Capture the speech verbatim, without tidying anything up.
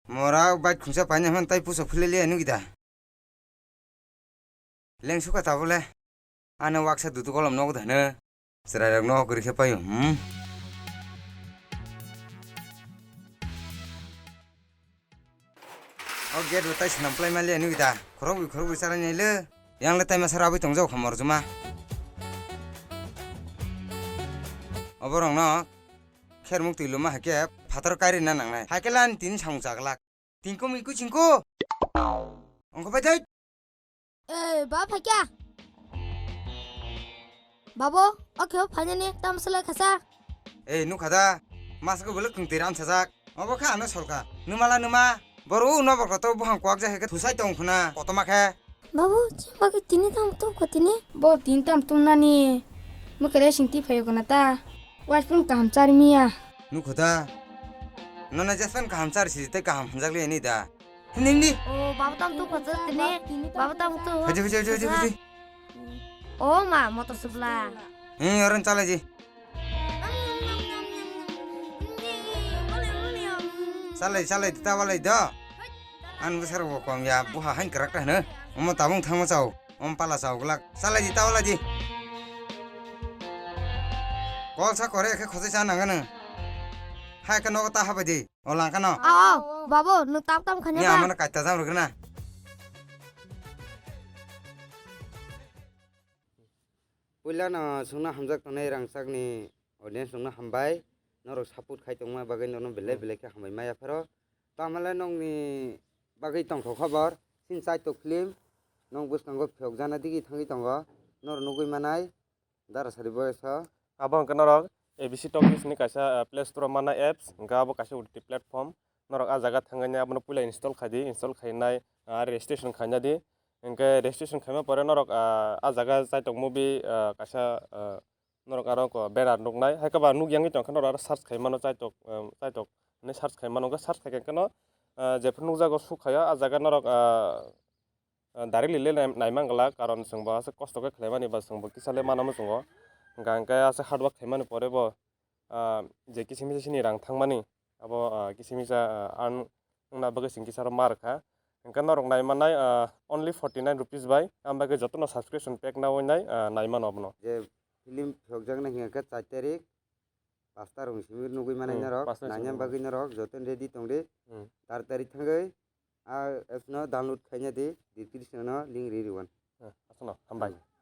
Mora bike khungsa paina hwn tai puso philele nugida. Leng suka tabole. Ano waksa dudu kolom nogo dano. Chwrairok no kwrwi khe paio, hmm? O gate bo tai swnam plai mali ani da. Khorok bui khorok bui chalai nai le. Yang le tai masa rabui tong jao khamor juma. Oborok no khermuk twi luma hakhe phatar kairi na nangnai. Hakhe lan tini samung chaglak. Tingko miko chingko. Ongko pai dai. Eh, ba phaikya. Babo, o khe phainani tam selai khasa. Eh, nukha da. Masko bwlwk thung twi ram sajak. Obo khe ano solka. Numala numa. Boru no bokto to buhang kwak ja khe thusai tong khuna. Kotoma khe. Babo, chimba khe tini tam to kotini. Bo tini tam tum nani. Mukere singti phayo kona ta. Waiphun kaham char miya. Nukho da. Nona jespan kaham char si tei kaham hwnjak le ni da. Ning di. O, babo tam tu khajak tini. Babo tam tu. Haji, haji, haji, haji, haji. O ma, motor supla. Hmm, oran chalai ji. Chalai, chalai, ta walai do. An bwsar bo kom ya, buha hain karak ta hne. Omo tabung thangma chao. Om pala chao glak. Chalai di, ta walai di. Kol sa kore khe khosai cha nangano. Hai khe nogo ta habai di. O langkano. Ao, ao, babo, nwng tam tam khanya Ni ba? Amano kaita jam rwgwna. Puila no chwngno hamjak tongnai rangchakni audience rokno hambai. Norok support khai tongma bagwi nono belai Hmm. belai khe hambai maya pharo. Tamale nokni bagwi tongthok khobor. Sin chaitok film. Nok bwskango phiyokjana digi thangwi tongo. Norok nugwi manai. Dara sari boyso. Abo hwnkhe norok A B C Talkies ni kaisa, ah, Play Store o manna apps, hwnkhe abo kaisa O T T platform. Norok ah jaga thangwi abono puila install khai di, install khainai, ah, registration khaina di. Hwnkhe registration khaima pore norok, ah, ah jaga Chaitok movie, ah, kaisa, ah, norok aro ko banner nuknai. Hai khe ba nuk yangwi tongkhe norok aro search khai mano Chaitok, ah, Chaitok hinwi search khai mano. Hwnkhe search khai khe no, ah, jephru nukjago suk khaio, ah jaga norok, ah, ah, directly le nai-, naimang glak, karon chwng bo aswk kosto khe khlaimani ba chwng bo kisa le mano muchungo. Hwnkha hwnkhe aswk hard work khaimani pore bo, ah, je kisa misa chini rang thangmani, abo, ah, kisa misa, ah, earn wngna bagwi chwng kisa rw ma rwkha. Hwnkhe norok naimanai, ah, only forty nine rupees bai, ang bagwi jotono subscription pack nawi nai, ah, naimano abono. Je film phiyokjaknai hwnkha khe char tarik, pasta rokni simi nugwi manai Hmm, norok, pasta rokni naina simi bagwi norok jotono ready tongdi. Hmm. Tar tari thangwi a apps no download khaina di, description no link ri rwan. Hmm, aswkno, hambai. Hmm.